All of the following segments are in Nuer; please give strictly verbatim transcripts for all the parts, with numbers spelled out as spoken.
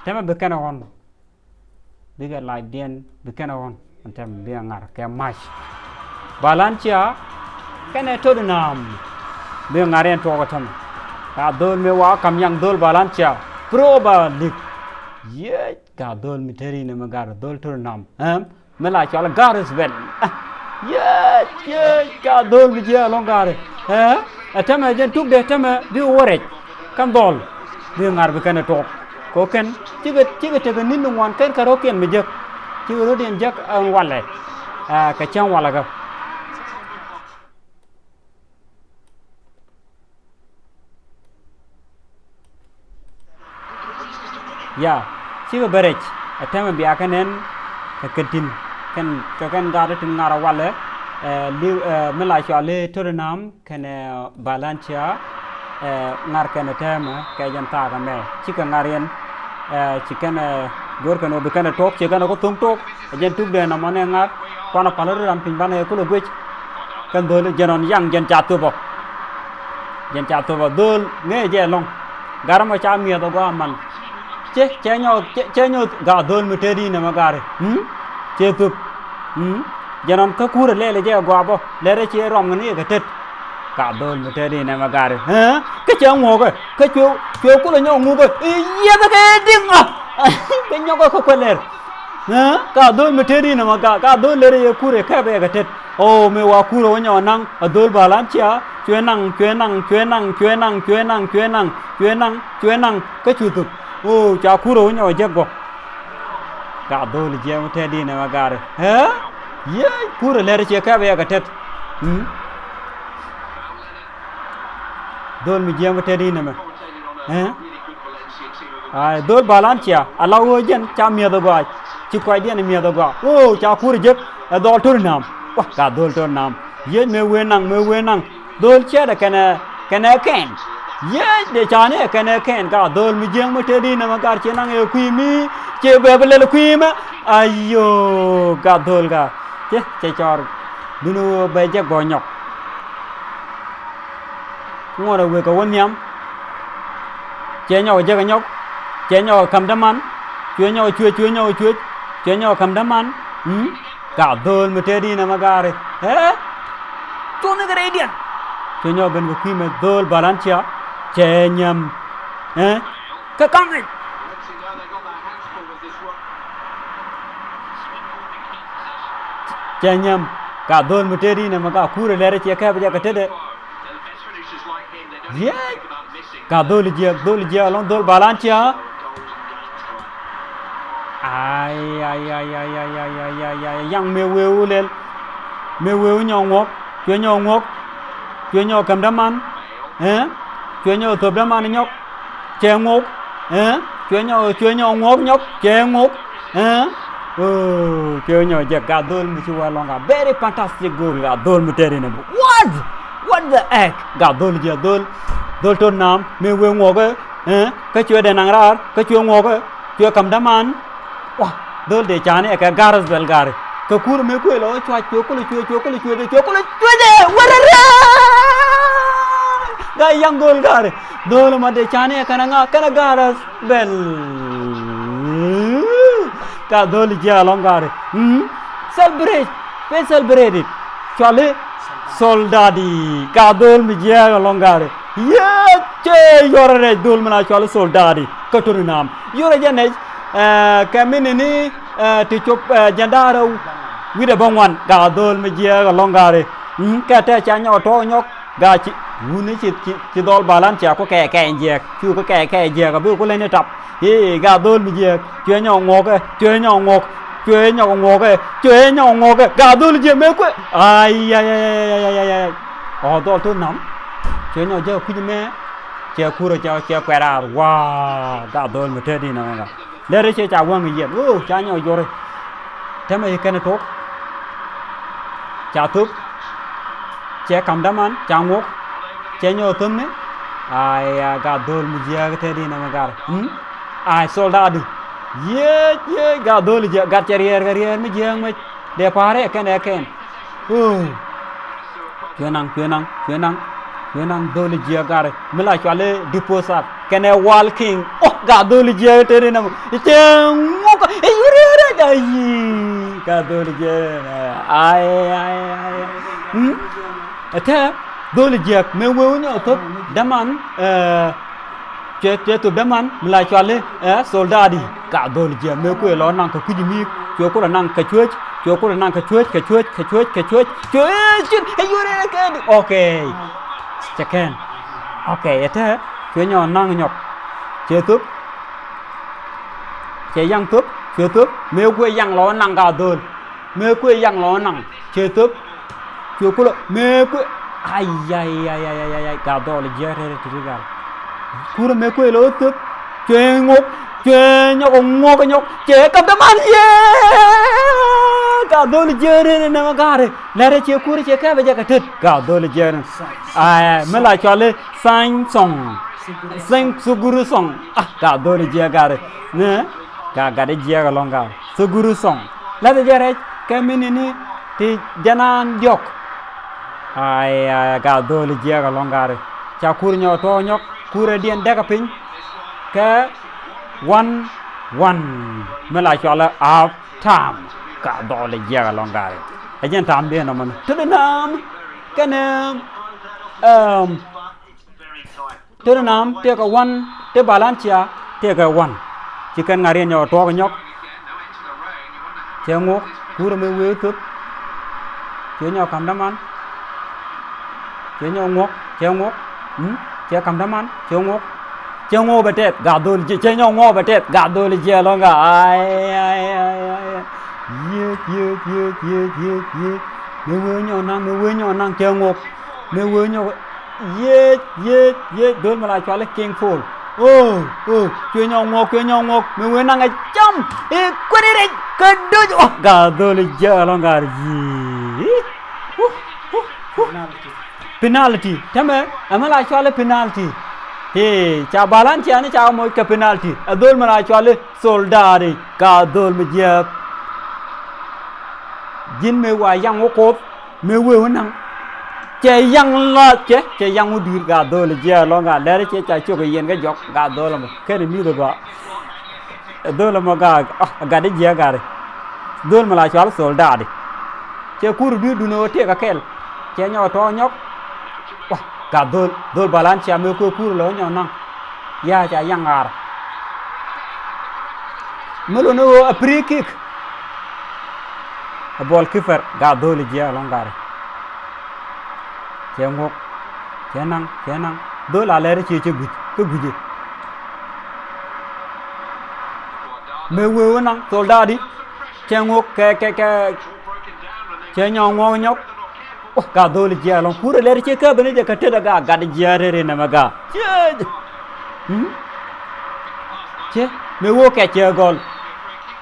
Täämɛ bi kɛn ɛ ɣɔn. Bikɛ lacdiɛn bi kɛn ɛ ɣɔn. Ɛn täämɛ bikɛ ŋar kɛ mac. Valencia kɛnɛ Tottenham. Bikɛ ŋar yɛn tuɔɔk ɛ täämɛ. Ka dhol mi wa kam yaŋ dhol Valencia. Pro ba lik. Yec ka dhol mi teri ni mi gar dhol Tottenham. Ɛm. Mi la cɔal Gareth Bale. Yec, yec, ka dhol mi jiɛ ɛlɔ̱ŋ Gareth. Ɛ, ɛ täämɛ jɛn tukdɛ täämɛ bi wä rɛc. Kɛn dhɔl. Bi ŋar bi kɛn ɛ tuɔɔk. Kɛ kɛn, cikɛ, cikɛ tekɛ ni̱n ni ŋuan kɛn kɛ rɔ̱kiɛn mi jek. Cikɛ rɔ̱diɛn jek ɛn walɛ. Ɛ, kɛ cäŋ walɛ kä. Ya, cikɛ bɛ rɛc, ɛ täämɛ bia kɛ nɛn kɛ kɛ tin, kɛn, kɛ kɛn gaat tin ŋar walɛ, ɛ, li, ɛ, mi la cɔal i̱ Tottenham kɛnɛ Valencia, ɛ, ŋar kɛnɛ täämɛ, kɛ jɛn thaak ɛmɛ, cikɛ ŋar yɛn, ɛ, ci kɛn, ɛ, go̱r kɛn ɣöö bi kɛn ɛ tuɔɔk, ci kɛn ɛ kɛ thoŋ tuɔɔk, ɛ jɛn tukdɛ nɔmɔ nɛ ŋar, kuanɛ pal rɔ̱dan piny banɛ kulɛ guic, kɛn dholi jɛn ɣän yaŋ jɛn ca thöpɔ. Jɛn ca thöp a dhol ŋee jɛ lɔ̱ŋ. Gar mɔ ca miɛth a gɔaa mal. Cɛ, cɛ nyɔ, cɛ, cɛ nyɔ ga dhol mi tëëdi nɛmɛ gari. Hmm? Cɛ thöp. Hmm? Jɛn ɣän kä kur a lɛl jɛ a gɔaa bɔ. Lɛr cɛ ruam ŋän i̱ kɛ tet. Ga dhol mi tëëdi nɛmɛ gari. Hee? Kä cɛ ŋuɔkɛ. Kä cuɛ, cuɛ kulɛ nyɔ ŋuɔkɛ. I̱ yiɛthɛ kɛ diŋ a. Kɛ nyɔkɛ kä kuɛ lɛr. Ɛ, ka dhol mi tëëdi nɛmɛ ka, ka dhol lɛr yɛ kur ɛ kɛpɛ yɛ kɛ tet. O, mëë wa kur ɛ wä nyɔk naŋ, a dhol Valencia, cuɛ naŋ, cuɛ naŋ, cuɛ naŋ, cuɛ naŋ, cuɛ naŋ, cuɛ naŋ, cuɛ naŋ, cuɛ naŋ, kä cu thuk. O, ca kur ɛ wä nyɔk jek gɔk. Ka dhol jiɛm tëëdi nɛmɛ gari. Ɛ? Yee, kur ɛ lɛr ciɛ kɛpɛ yɛ kɛ tet. Mm. Dhol mi jiɛm tëëdi nɛmɛ. Ɛ? Ay, dhol Valencia, a la ɣöö jɛn ca miɛth a gɔaa, ci kɔcdiɛn miɛth a gɔaa. Ɣöö ca kur jek, ɛ dhɔl Tottenham. Wa, ka dhol Tottenham. Yiec mëë wee naŋ, mëë wee naŋ. Dhol ciɛtdɛ kɛnɛ, kɛnɛ kɛn. Yiec dee ca ni ɛ kɛnɛ kɛn, ka dhol mi jiɛŋ mi tëëdi nɛmɛ gar ciɛ naŋ ɛ kui̱ mi, ciɛ bɛ bi lɛl kui̱ mɛ. Ayoo, ka dhol ka. Ciɛ, ciɛ cɔr. Duni ɣöö bɛ jek bɔ nyɔk. Ŋuɔ̱t ɛ wek kɛ wä nhiam. Cɛ nyɔk ɛ jek ɛ nyɔk. Cɛ nyɔk ɛ ka̱m däman. Cuɛ nyɔk ɛ cuec, cuɛ nyɔk ɛ cuec. Cɛ nyɔk ɛ ka̱m däman. Mm? Ka dhol mi tëëdi nɛmɛ gari. Ɛ? Cuɔ̱n ni kɛ rɛydiɛn. Cɛ nyɔk ben kɛ kui̱ mɛ dhol Valencia. Cɛ nyam. Ɛ? Kɛ kaŋ i̱. Cɛ nyam. Ka dhol mi tëëdi nɛmɛ ka kur ɛ lɛr ciɛ kɛpɛ jɛ kɛ tetdɛ. Yiec. Ka dhol jiɛk, dhol jiɛk ɛlɔ̱ŋ dhol Valencia. Ay, ay, ay, ay, yaŋ mëë wëë wä lɛl. Mëë wëë wä nyɔk ŋuɔ̱k, cuɛ nyɔk ŋuɔ̱k. Cuɛ nyɔk ka̱m däman. Ɛ? Cuɛ nyɔk thöp däman nyɔk. Cɛ ŋuɔ̱k. Ɛ? Cuɛ nyɔk, cuɛ nyɔk ŋuɔ̱k nyɔk. Cɛ ŋuɔ̱k. Ɛ? Oh, cuɛ nyɔk jɛ ka dhol mi ci wä lɔŋ ka very fantastic goal ka dhol mi tëëdi nɛmɛ. What? What the heck? Ka dhol jɛ dhol. Dhol Tottenham, mëë wëë ŋuɔ̱kɛ. Ɛ? Kä cuɛ dee naŋ raar, kä cuɛ ŋuɔ̱kɛ. Cuɛ ka̱m däman. Wa, dhol dee cani ɛ kɛ Gareth Bale gari. Kɛ kur mëë kuël ɔ cuac, cuɛ kulɛ cuɛ, cuɛ kulɛ cuɛ, cuɛ kulɛ cuɛ, wärɛ rɛ. Ga yaŋ goal gari. Dhol ma dee cani ɛ kɛnɛ ŋa, kɛnɛ Gareth Bale. Ka dhol jiɛ ɛlɔ̱ŋ gari. Mm? Celebrate. Pe celebrate it. Cuali Soldadi. Ka dhol mi jiɛ ɛlɔ̱ŋ gari. Yee, cɛ yɔrɛ rɛc dhol mi na cuali Soldadi. Kä Tottenham. Yɔrɛ jɛ nɛc, ɛ, kɛ mi ni ni, ɛ, ti cop, ɛ, jɛn da̱a̱r ɛ wi̱dɛ bä ŋuan. Ka dhol mi jiɛ ɛlɔ̱ŋ gari. Mm, kɛ tɛ ca nyɔk tuɔk nyɔk. Gaa ci, wuni ci, ci, ci dhɔl Valencia ku kɛɛkɛɛ jiɛɛk. Cu ku kɛɛkɛɛ jiɛɛk, a bi ku leny ni tap. Ii, gaa dhol mi jiɛɛk. Cuɛ nyɔk ŋuɔkɛ, cuɛ nyɔk ŋuɔk, cuɛ nyɔk ŋuɔkɛ, cuɛ nyɔk ŋuɔkɛ. Gaa dhol jiɛɛk mëë kuɛ. Ay, ay, ay. Ɔ, dhɔl Tottenham. Cuɛ nyɔk jɛ kui̱c mɛ. Cɛ kurɛ cɛ, cɛ kuɛ raar. Waa, gaa dhol mi tëëdi nɔmɔ gaa. Lɛr cɛ ca wäŋ yiɛn. Woo, ca nyɔk juɔri. Tɛmɛ yi kɛn tok. Ca thop. Cɛ kam daman, ca ŋuɔk. Cɛ nyɔk thopni. Ay, a, gat dhol mi jiääk tɛt in ɛmɛ gat. Hmm? Ay, soldadu. Yiëë, yiëë, gat dhol jiääk, gat cɛ riɛɛr kɛ riɛɛr mi jiääk mec. Dee pa̱a̱rɛ kɛn ɛ kɛn. Woo. Cuɛ naŋ, cuɛ naŋ, cuɛ naŋ. Cuɛ naŋ dholi jiɛk gari mi la cuali Diposat kɛnɛ Wal King. Oh, gat dholi jiɛk tëë ri nɛmɛ. Cɛ ŋuk i̱ yuri rɛc ayi. Gat dholi jiɛk. Ay, ay, ay. Hmm? Ɛtɛ dholi jiɛk mëë wee wä nyɔk thop däman, eh, cuɛ, cuɛ thop däman mi la cuali, eh, Soldadi. Gat dholi jiɛk mëë kuëë lɔ naŋ kɛ kui̱c mi̱i̱k. Cuɛ kulɛ naŋ kɛ cuec. Cuɛ kulɛ naŋ kɛ cuec, kɛ cuec, kɛ cuec, kɛ cuec. Cuec cin ɛ yuri rɛc kɛ di. Okay. Cɛ kɛn. Okay, ɛtɛ cuɛ nyɔk naŋ nyɔk. Cɛ thop. Cɛ yaŋ thop, cuɛ thop. Mëë kuëë yaŋ lɔ naŋ gat dhol. Mëë kuëë yaŋ lɔ naŋ. Cɛ thop. Cuɛ kulɛ mëë kuëë. Ay, ay, ay, ay, ay, ay, ay. Gat dholi jiɛk rɛl ti̱ti̱ gal. Kurɛ mëë kuëë lɔ thop. Cuɛ ŋok. Cuɛ nyɔk ŋok nyɔk. Cɛ kap däman yee. Gat dholi jiɛk rɛl nɛmɛ gari. Lɛrɛ cɛ kurɛ cɛ kɛpɛ jɛ kɛ tet. Gat dholi jiɛk rɛl. Ay, mi la cuali Sany Sɔŋ. Sany Suguru Sɔŋ. Ah, gat dholi jiɛk gari. Nɛ. Gat, gat di jiɛk ɛlɔ̱ŋ gat. Suguru Sɔŋ. Lathɛ jɛ rɛc kɛ minit ni ti jɛn an diɔk. Ay, ay, gat dholi jiɛk ɛlɔ̱ŋ gat. Ca kur nyɔk tuɔɔk nyɔk. Kurɛ diɛn dɛkɛ piny. Kɛ one one. Mi la cuali half time. Gat dholi jiɛk ɛlɔ̱ŋ gat. Ɛ jɛn tam diɛn nɔmɔ ni. Tottenham kɛnɛ, um, Tottenham tëëkɛ one, te Valencia tëëkɛ one. Ci kɛn ŋa̱t riɛn nyɔk tuɔɔk nyɔk. Cɛ ŋok, kurɛ mëë wee thop. Cɛ nyɔk ka̱m däman. Cɛ nyɔk ŋok, cɛ ŋok. Hmm? Cɛ ka̱m däman, cɛ ŋok. Cɛ ŋok bɛ tɛth, gat dholi jiɛk, cɛ nyɔk ŋok bɛ tɛth, gat dholi jiɛk ɛlɔ̱ŋ gat. Ay, ay, ay, ay, ay. Yiëëc, yiëëc, yiëëc, yiëëc, yiëëc, yiëëc. Mëë wee nyɔk naŋ, mëë wee nyɔk naŋ, cɛ ŋok. Mëë wee nyɔk Yiëëc, yiëëc, yiëëc, dhol mi la cuali King Paul. Oh, oh, cuɛ nyɔk ŋuɔk, cuɛ nyɔk ŋuɔk. Mi wee naŋ ɛ cam i̱ kuɛni rɛc kɛ doc. Oh, gat dholi jiɛk ɛlɔ̱ŋ gat. Yiëëc. Huh, huh, huh. Penalty. Tämɛ ɛ mi la cuali penalty. Hee, ca Valencia ni ca moc kɛ penalty. Ɛ dhol mi la cuali Soldadi, gat dhol mi jiääk. Ji̱n mëë wa yaŋ wä Kuoth, mëë wee wä naŋ. Cɛ yaŋ lath cɛ, cɛ yaŋ wä dui̱r, gat dhol jiääk ɛlɔ̱ŋ gat. Lɛr cɛ ca cok kɛ yɛn kä jɔk, gat dhol ɛmɔ. Kɛn ɛ mi̱th ɛ gɔaa. Dhol ɛmɔ gat, ah, gat di jiääk gat. Dhol mi la cual Soldadi. Cɛ kur dui̱r dun ɛ ɣöö tëëk kɛ kɛl. Cɛ nyɔk tɔ̱ nyɔk. Wah, gat dhol, dhol Valencia mëë kuɛ kur lɛ wä nyɔk naŋ. Yaa ca yaŋ ɣaar. Mi luni ɣöö a free kick. A ball keeper, gat dhol jiääk ɛlɔ̱ŋ gat. Cɛ ŋuɔk, cɛ naŋ, cɛ naŋ. Dhol a lɛr ciɛ cɛ guic, kä guic i̱. Mëë wee wä naŋ, Soldadi. Cɛ ŋuɔk kɛ, kɛ, kɛ. Cɛ nyɔk ŋuɔk nyɔk. Wah, gat dhol jiääk ɛlɔ̱ŋ. Kurɛ lɛr ciɛ kä ben jɛ kɛ tetdä gat, gat jiääk rɛr inɛmɛ gat. Ciɛ. Hmm? Ciɛ. Mëë wee kɛ cɛ gɔl.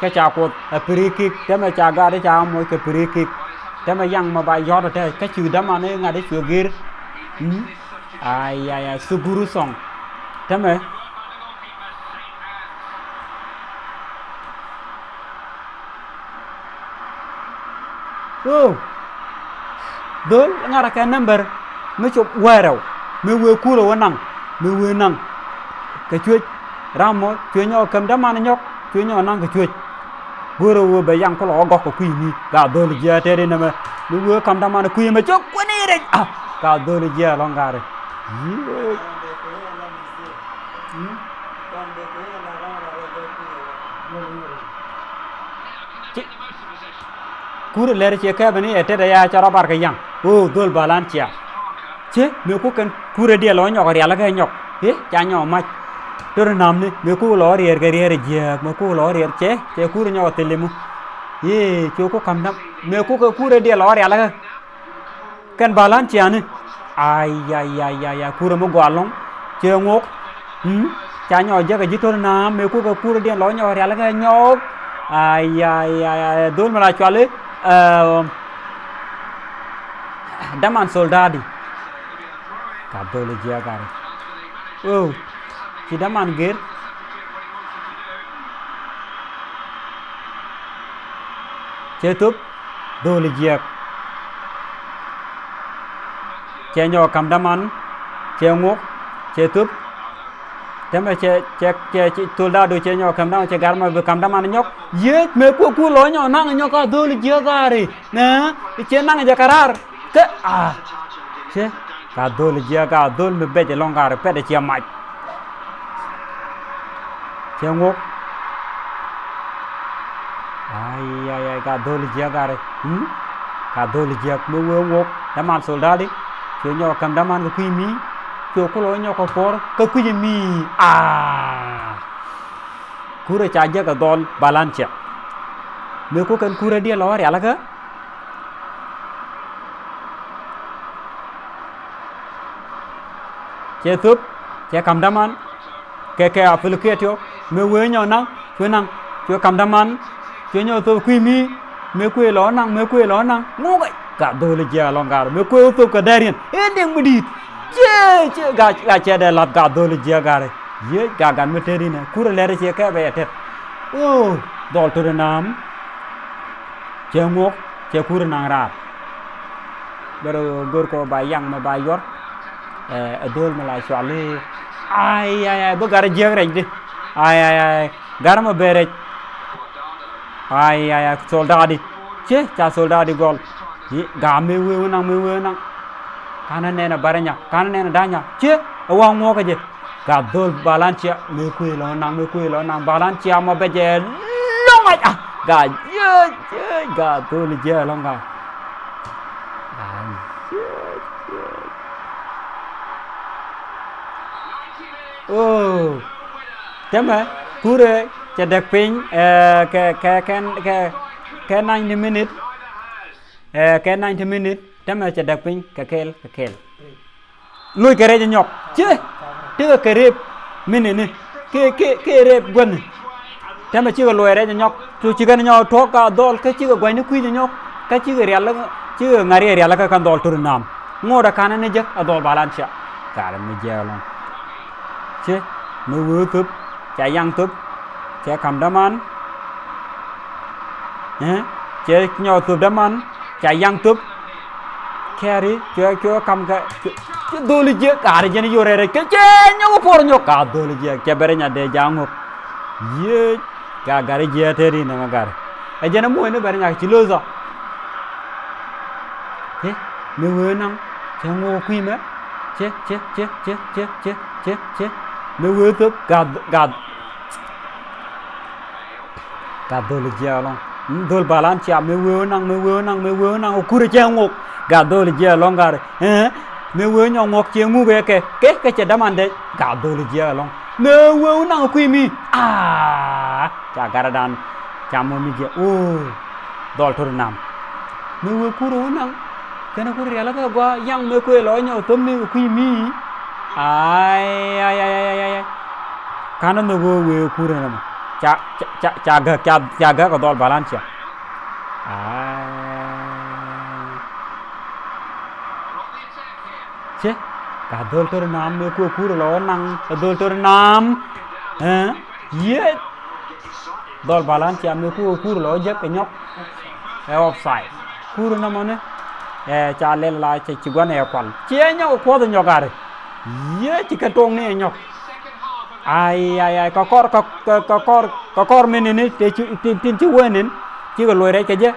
Kä ca Kuoth ɛ free kick. Tämɛ ca gat ca moc kɛ free kick. Tämɛ yaŋ mɔ ba yɔ̱t ɛ te. Kä ci däman i̱ ŋa̱t i̱ cuɛ gir. Hmm? Ay, ay, ay, Suguru Sɔŋ. Tämɛ. Ɣöö dhol ŋa̱rä kɛ nambär mi cop wäl rɛw, mi wee kurɛ wä naŋ, mi wee naŋ. Kɛ cuec ram mɔ cuec nyɔk käm däman nyɔk, cuec nyɔk naŋ kɛ cuec. Go̱rɛ wee bɛ yaŋ kulɛ wä gɔk kɛ kui̱ mi, gat dhol jiääk tɛt inɛmɛ. Mi wee käm däman kui̱ mɛ cop kuɛni rɛc. Ah, gat dhol jiääk ɛlɔ̱ŋ gat rɛc. Yiëë. Kurɛ lɛr ciɛ kɛpɛ ni ɛ tetdä ya ca rɔ bar kɛ yaŋ. Ɣöö dhol Valencia. Ciɛ mëë kuk kɛn kurɛ diɛl lɔ nyɔk rialikä nyɔk. I̱ ca nyɔk mac. Tottenham ni mëë kuk lɔ riɛr kɛ riɛr jiääk, mëë kuk lɔ riɛr cɛ, cɛ kurɛ nyɔk thil imu. I̱ cu kuk ka̱m däm mëë kuk kɛ kurɛ diɛl lɔ rialikä. Kɛn Valencia ni. Ay, ay, ay, ay, ay, kurɛ mi gɔaa ɛlɔ̱ŋ. Cɛ ŋuɔk. Hmm? Ca nyɔk jek kɛ ji̱ Tottenham, mëë kukɛ kurɛ diɛn lɔ nyɔk rialikä nyɔk. Ay, ay, ay, ay, dhol mi la cuali, eh, däman Soldadi. Gat dhol jiääk gat. Oh, ci däman gir. Cɛ thop, dholi jiääk. Cɛ nyɔk ka̱m däman, Cɛ ŋuɔk, cɛ thöp. Tɛmɛ cɛ, cɛ, cɛ, cɛ Soldado cɛ nyɔk ka̱m daman, cɛ gat mɔ bi ka̱m daman nyɔk. Yiëë mëë kuɛ kur lɔ nyɔk naŋ nyɔk ka dholi jiäk gari. Nɛ, cɛ naŋ jɛ kɛ raar. Kä, a. Cɛ, ka dholi jiäk, ka dhol mi bɛc ɛlɔ̱ŋ gari, pɛt ɛ ciɛ mac. Cɛ ŋuɔk. Ai, ai, ai, ka dholi jiäk gari. Hmm? Ka dholi jiäk mi wee ŋuɔk. Daman Soldado. Cuɛ nyɔk ka̱m daman kɛ kui̱ mi. Cuɛ kulɛ nyɔk kɛ puɔr. Kä kui̱ mi. Aa. Kurɛ ca jek ɛ dhɔl Valencia. Mëë ku kɛn kurɛ diɛ lɔ rialikä. Cɛ thöp, cɛ ka̱m daman. Kɛ, kɛ Afilikiɛtiɔ, mëë wee nyɔk naŋ, cuɛ naŋ, cuɛ ka̱m daman. Cuɛ nyɔk thöp kui̱ mi, mëë kuëë lɔ naŋ, mëë kuëë lɔ naŋ. Ŋuɔk ɛ, ka dholi jiäk ɛlɔ̱ŋ gari, mëë kuëë thöp kɛ däriɛn. Ëë dëŋ mi di̱i̱t. Ciɛ, ciɛ, ga, ga cɛ dee lath ka dholi jiäk gari. Yiëë, ga gat mi tet inɛ. Kurɛ lɛr ciɛ kɛ bɛ yɛ tet. O, dhɔl Tottenham. Cɛ ŋuɔk, cɛ kurɛ naŋ raar. Bɛ rɔ go̱r kɔ ba yaŋ mɛ ba yuɔr. Ɛ, ɛ dhol mi la cuali. Ai, ai, ai, bi gat jiäk rɛc di. Ai, ai, ai, gat mɛ bɛ rɛc. Ai, ai, ai, Soldado. Cɛ, ca Soldado gɔl. Yi, ga mëë wee wä naŋ, mëë wee wä naŋ. Kanɛ nɛnɛ barɛ nya, kanɛ nɛnɛ da̱nya. Cɛ, ɛ wa ŋuɔk kɛ jɛ. Gat dhol Valencia, mëë kuëë lɔ naŋ, mëë kuëë lɔ naŋ, Valencia mɔ bɛ jɛ lɔŋ a, a, gat jiäk, jiäk, gat dhol jiäk ɛlɔ̱ŋ gat. Ai, jiäk, jiäk. O, tɛmɛ, kurɛ, cɛ däk piny, ɛ, kɛ, kɛ, kɛ, kɛ, kɛ ninety minute, ɛ, kɛ ninety minute, tɛmɛ cɛ däk piny, kɛ kɛl, kɛ kɛl. Loc kɛ rɛc nyɔk. Cɛ. Tekɛ kɛ rep minit ni. Kɛ, kɛ, kɛ rep guäthni. Tɛmɛ cikɛ loc rɛc nyɔk. Cu cikɛ ni nyɔk tuɔk ka dhɔl kä cikɛ gua̱ny ni kui̱c nyɔk. Kä cikɛ rial, cikɛ ŋa̱r rial kä kɛn dhɔl Tottenham. Ŋot ɛ kanɛ ni jek ɛ dhɔl Valencia. Karɛ mi jek ɛlɔ̱ŋ. Cɛ. Mi wee thöp. Ca yaŋ thöp. Cɛ ka̱m däman. Ɛ? Cɛ nyɔk thöp däman. Ca yaŋ thöp. Kɛɛri, cuɛ, cuɛ kam kɛ, cuɛ, cuɛ dholi jiäk, kari jɛn yorɛ rɛ, kɛ cɛ nyɔk puɔr nyɔk, ka dholi jiäk, cɛ bɛrɛ nya dee ja̱ ŋok. Yiëë, ka gari jiäk teri nɛ ma gari. Ɛ jɛn muɔ̱c ni bɛrɛ nya ci lo̱thɔ. Ɛ, mi wee naŋ, cɛ ŋok kui̱ mɛ, cɛ, cɛ, cɛ, mi wee thöp, ka, ka, Gat dholi jiɛk ɛlɔ̱ŋ. Mm, dhol Valencia, mëë wee wä naŋ, mëë wee wä naŋ, mëë wee wä naŋ, ɛ kurɛ cɛ ŋok. Gat dholi jiɛk ɛlɔ̱ŋ gat. Ɛ, mëë wee nyɔk ŋok cɛ ŋuk ɛ kɛ, kɛ, kɛ cɛ däman dee. Gat dholi jiɛk ɛlɔ̱ŋ. Mëë wee wä naŋ kui̱ mi. Aa, ca gatdan. Ca mɔ mi jiɛk. Oo. Dhɔl Tottenham. Mëë wee kurɛ wä naŋ. Kɛn kurɛ rialikä gɔaa, yaŋ mëë kuëë lɔ nyɔk thöp ni kui̱ mi. Ai, ai, ai, ai, ai, ai. Kanɛ nhök ɣöö wee kurɛ nɛmɛ. Ca, ca, ca, ca gäk, ca, ca gäk ɛ dhɔl Valencia. Ai. Cɛ, ka dhol Tottenham mëë kuëë kurɛ lɔ naŋ, ɛ dhol Tottenham. Ɛ, yiëë. Dhɔl Valencia mëë ku kur lɔ jek kɛ nyɔk. Ɛ offside. Kur nɔmɔ ni. Ɛ ca lɛl la cɛ ci gua̱n ɛ kual. Ciɛ nyɔk kuɔth nyɔk gari. Yiëë ci kɛ tuɔŋ ni ɛ nyɔk. Ai, ai, ai, kɛ kɔr, kɛ, kɛ, kɛ kɔr, kɛ kɔr mi ni ni ti ci, ti, ti ci wee nin. Cikɛ luɔc rɛc kɛ jɛ.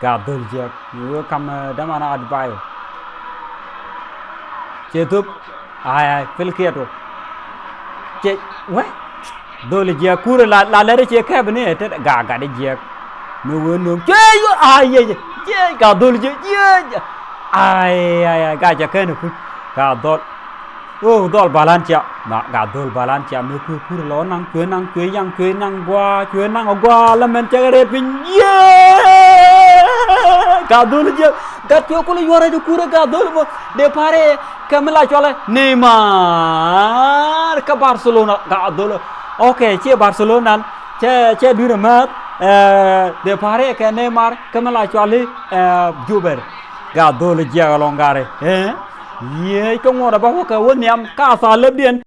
Gat dhol jiɛk. Mi wee kam, ɛ, däman Adebayor. Cɛ thöp. Ai, ai, Phil Kieto. Cɛ, wee. Dholi jiɛk kurɛ la, la lɛri cɛ kɛp ni ɛ tet gat gat jiɛk. Mi wee nööŋ. Cɛ yɔ, ai, yɛ, yɛ. Cɛ gat dholi jiɛk, jiɛk. Ai, ai, ai, gat cɛ kɛn ɛ kuc. Gat dhɔl. O, dhɔl Valencia. Ma, gat dhol Valencia. Mi kuɛ kurɛ lɔ naŋ, cuɛ naŋ, cuɛ yaŋ, cuɛ naŋ gua̱a̱, cuɛ naŋ gua̱a̱, la mɛn cɛ kɛ rɛt piny. Yee! Gat dholi jiɛk. Gat cuɛ kulɛ yuɔrɛ jɛ kurɛ gat dholi mɔ. Dee parɛ kɛ mi la cualɛ Neymar kä Barcelona. Gat dholi. Ok, ciɛ Barcelona. Cɛ, cɛ dui̱r ɛmɛr. Ɛ, dee parɛ kɛ Neymar kɛ mi la cuali, ɛ, Juber. Gat dholi jiɛk ɛlɔ̱ŋ gari. Ɛ? Yiëë kä ŋuɔ̱t ɛ bä wä kɛ wä nhiam ka thaal läpdiɛn.